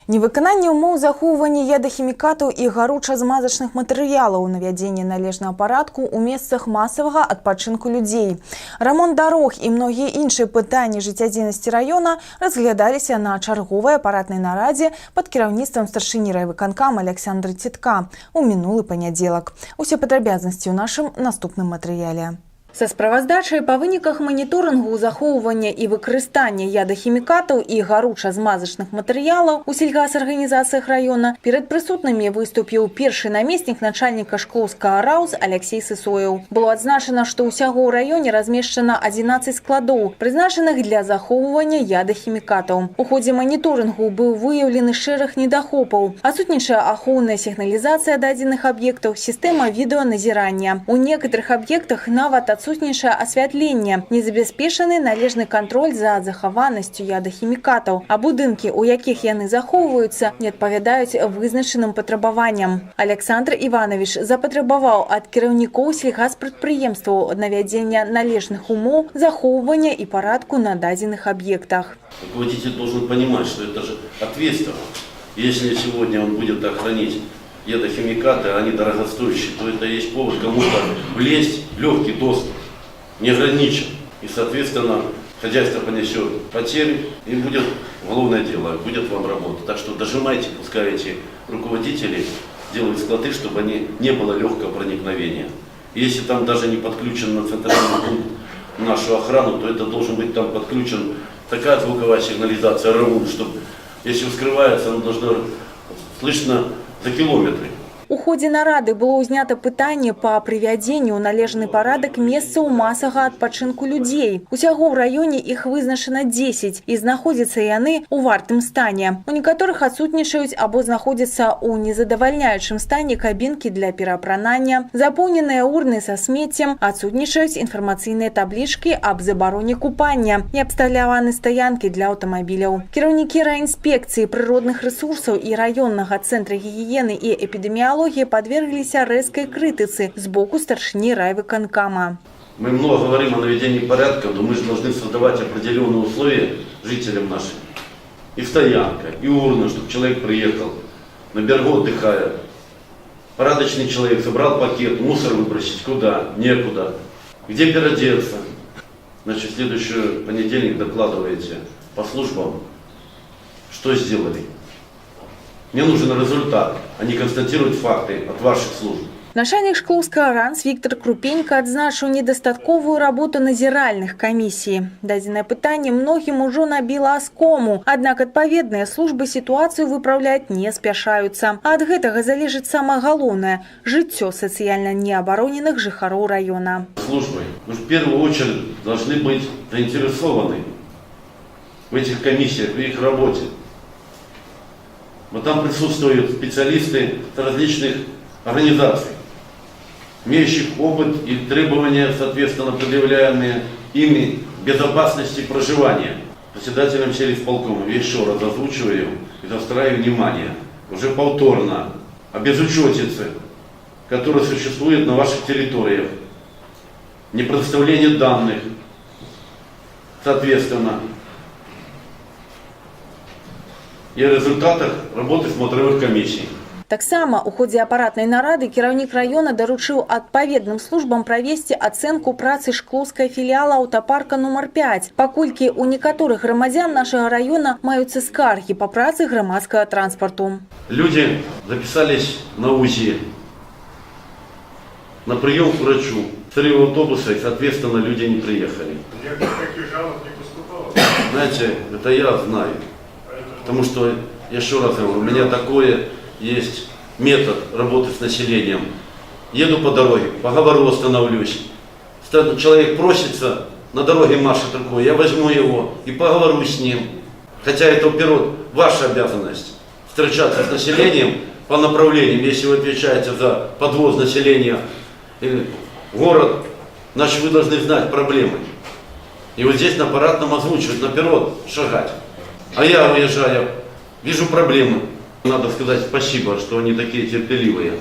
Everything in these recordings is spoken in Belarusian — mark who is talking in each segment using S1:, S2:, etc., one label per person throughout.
S1: Невыкананне ўмоў захоўвання ядахімікатаў і гаруча-змазачных матэрыялаў, навядзенне належнага парадку ў месцах масавага адпачынку людзей. Рамонт дарог і многія іншыя пытанні жыццядзейнасці раёна разглядаліся на чарговай апаратнай нарадзе пад кіраўніцтвам старшыні райвыканкама Аляксандра Цітка ў мінулы панядзелак. Усе падрабязнасці ў нашым наступным матэрыяле. Са справаздачай па выніках маніторынгу захоўвання і выкарыстання ядахімікатаў і гаруча-змазачных матэрыялаў у сельгасарганізацыях раёна перад прысутнымі выступіў першы намеснік начальніка Шклоўскага РАУС Аляксей Сысоеў. Было адзначана, што ўсяго ў раёне размешчана 11 складоў, прызначаных для захоўвання ядахімікатаў. У ходзе маніторынгу быў выяўлены шэраг недахопаў. Адсутнічае ахоўная сігналізацыя дадзеных аб'ектаў, сістэма відэаназірання. У некаторых аб'ектах нават адсутнічае асвятленне, не забяспечаны належны кантроль за захаванасцю ядахімікатаў, а будынкі, у якіх яны захоўваюцца, не адпавядаюць вызначаным патрабаванням. Аляксандр Іванавіч запатрабаваў ад кіраўнікоў сельгаспрадпрыемстваў навядзення належных умоў захоўвання і парадку на дадзеных аб'ектах.
S2: Руководитель должен понимать, что это же ответственно. Если сегодня он будет так хранить ядохимикаты, а они дорогостоящие, то это есть повод кому-то влезть, легкий доступ, не ограничен. И, соответственно, хозяйство понесет потери, и будет уголовное дело, будет вам работа. Так что дожимайте, пускай эти руководители делают склады, чтобы они не было легкого проникновения. Если там даже не подключен на центральный пункт нашу охрану, то это должен быть там подключен такая звуковая сигнализация, РУН, чтобы, если вскрывается, оно должно слышно за километры.
S1: У ходзе нарады было ўзнята пытанне па прывядзенню ў належны парадак месцаў масавага адпачынку людзей. Усяго ў раёне іх вызначана 10, і знаходзяцца яны ў вартым стане. У некаторых адсутнічаюць або знаходзяцца ў незадавальняючым стане кабінкі для пераапранання, запоўненыя урны са смеццем, адсутнічаюць інфармацыйныя таблічкі аб забароне купання, не абсталяваны стаянкі для аўтамабіляў. Кіраўнікі райінспекцыі прыродных рэсурсаў і раённага цэнтра гігіены і эпідэміялогіі падвергліся рэзкай крытыцы з боку старшыні райвыканкама.
S2: Мы много говорим о наведении порядка, но мы же должны создавать определенные условия жителям нашим. И стоянка, и урна, чтобы человек приехал, на берегу отдыхая. Порядочный человек собрал пакет, мусор выбросить куда? Некуда. Где переодеться? Значит, в следующий понедельник докладываете по службам, что сделали. Мне нужен результат, а не констатировать факты от ваших служб.
S1: Начальнік Шклоўскага РАНС Віктар Крупенька адзначыў недастатковую работу назіральных камісій. Дадзенае пытанне многім ужо набіла аскому, аднак адпаведныя службы сітуацыю выпраўляць не спяшаюцца. А ад гэтага залежыць самае галоўнае – жыццё сацыяльна неабароненых жыхароў раёна.
S2: Службы, вы же в первую очередь должны быть заинтересованы в этих комиссиях, в их работе. Вот там присутствуют специалисты с различных организаций, имеющих опыт и требования, соответственно, предъявляемые ими безопасности проживания. Председателем сельисполкома еще раз озвучиваю и заостряю внимание, уже повторно, о безучетице, которая существует на ваших территориях, не предоставление данных, соответственно, и о результатах работы смотровых комиссий.
S1: Таксама у ходзе апаратнай нарады кіраўнік раёна даручыў адпаведным службам правесці ацэнку працы шклоўскага філіяла аўтапарка нумар 5, паколькі ў некаторых грамадзян нашага раёна маюцца скаргі па працы грамадскага транспарту.
S2: Люди записались на УЗИ, на прием к врачу. Срыв автобуса, и, соответственно, люди не приехали.
S3: Мне таких жалоб не поступало.
S2: Знаете, это я знаю.
S3: Поэтому
S2: Потому что, я еще раз говорю, у меня такое есть метод работы с населением. Еду по дороге, поговорю, остановлюсь. Человек просится, на дороге машет рукой, я возьму его и поговорю с ним. Хотя это, вперед, ваша обязанность встречаться с населением по направлениям. Если вы отвечаете за подвоз населения или город, значит, вы должны знать проблемы. И вот здесь на аппаратном озвучивать, наперед шагать. А я, уезжая, вижу проблемы. Надо сказать спасибо, что они такие терпеливые.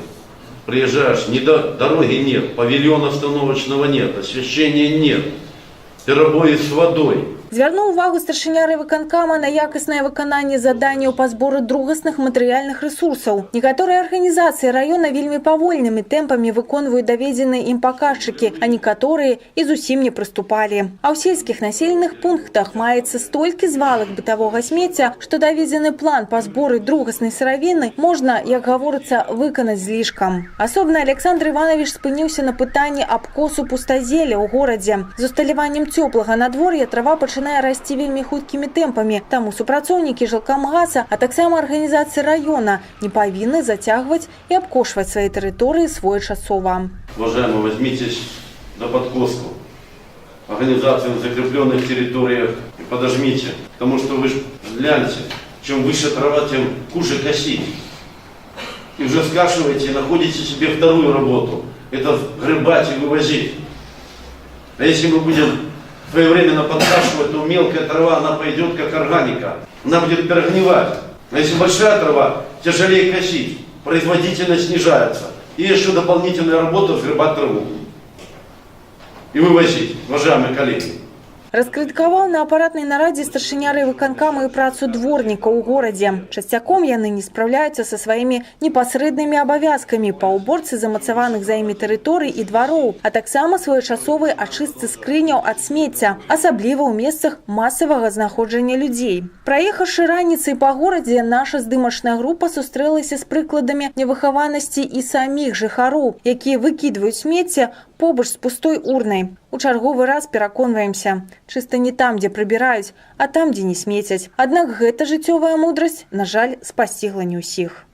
S2: Приезжаешь, ни до, дороги нет, павильона остановочного нет, освещения нет, перебои с водой.
S1: Звярнуў увагу старшыня райвыканкама на якаснае выкананне заданняў па збору другасных матэрыяльных рэсурсаў. Некаторыя арганізацыі раёна вельмі павольнымі тэмпамі выконваюць даведзеныя ім паказчыкі, а некаторыя і зусім не прыступалі. А ў сельскіх населеных пунктах маецца столькі звалак бытавога смецця, што даведзены план па зборы другаснай сыравіны можна, як гаворыцца, выканаць з лішкам. Асобна Аляксандр Іванавіч спыніўся на пытанні абкосу пустазелля ў горадзе. З усталяваннем цёплага надвор'я трава пачынае расці вельмі хуткімі тэмпамі, таму супрацоўнікі жылкамгаса, а таксама арганізацыі раёна не павінны зацягваць і абкошваць свае тэрыторыі своечасова.
S2: Уважаемые, возьмитесь за подкоску организации на закрепленных территориях и подожмите. Потому что вы ж гляньте, чем выше трава, тем хуже косить. И уже скашиваете и находите себе вторую работу. Это сгребать и вывозить. А если мы будем своевременно подкашивать, то мелкая трава, она пойдет как органика. Она будет перегнивать. А если большая трава, тяжелее косить, производительность снижается. И еще дополнительная работа — сгребать траву и вывозить, уважаемые коллеги.
S1: Раскрытыкаваў на апаратнай нарадзе старшыня райвыканкама і працу дворнікаў у горадзе. Часцяком яны не спраўляюцца са сваімі непасрэднымі абавязкамі па ўборцы замацаваных за імі тэрыторый і двароў, а таксама своечасовай ачыстцы скрыняў ад смецця, асабліва ў месцах масавага знаходжання людзей. Праехаўшы раніцай па горадзе, наша здымачная група сустрэлася з прыкладамі невыхаванасці і саміх жыхароў, якія выкідваюць смецце побач з пустой урнай. У чарговы раз пераконваемся: чыста не там, дзе прыбіраюць, а там, дзе не смецяць. Аднак гэта жыццёвая мудрасць, на жаль, спасцігла не ўсіх.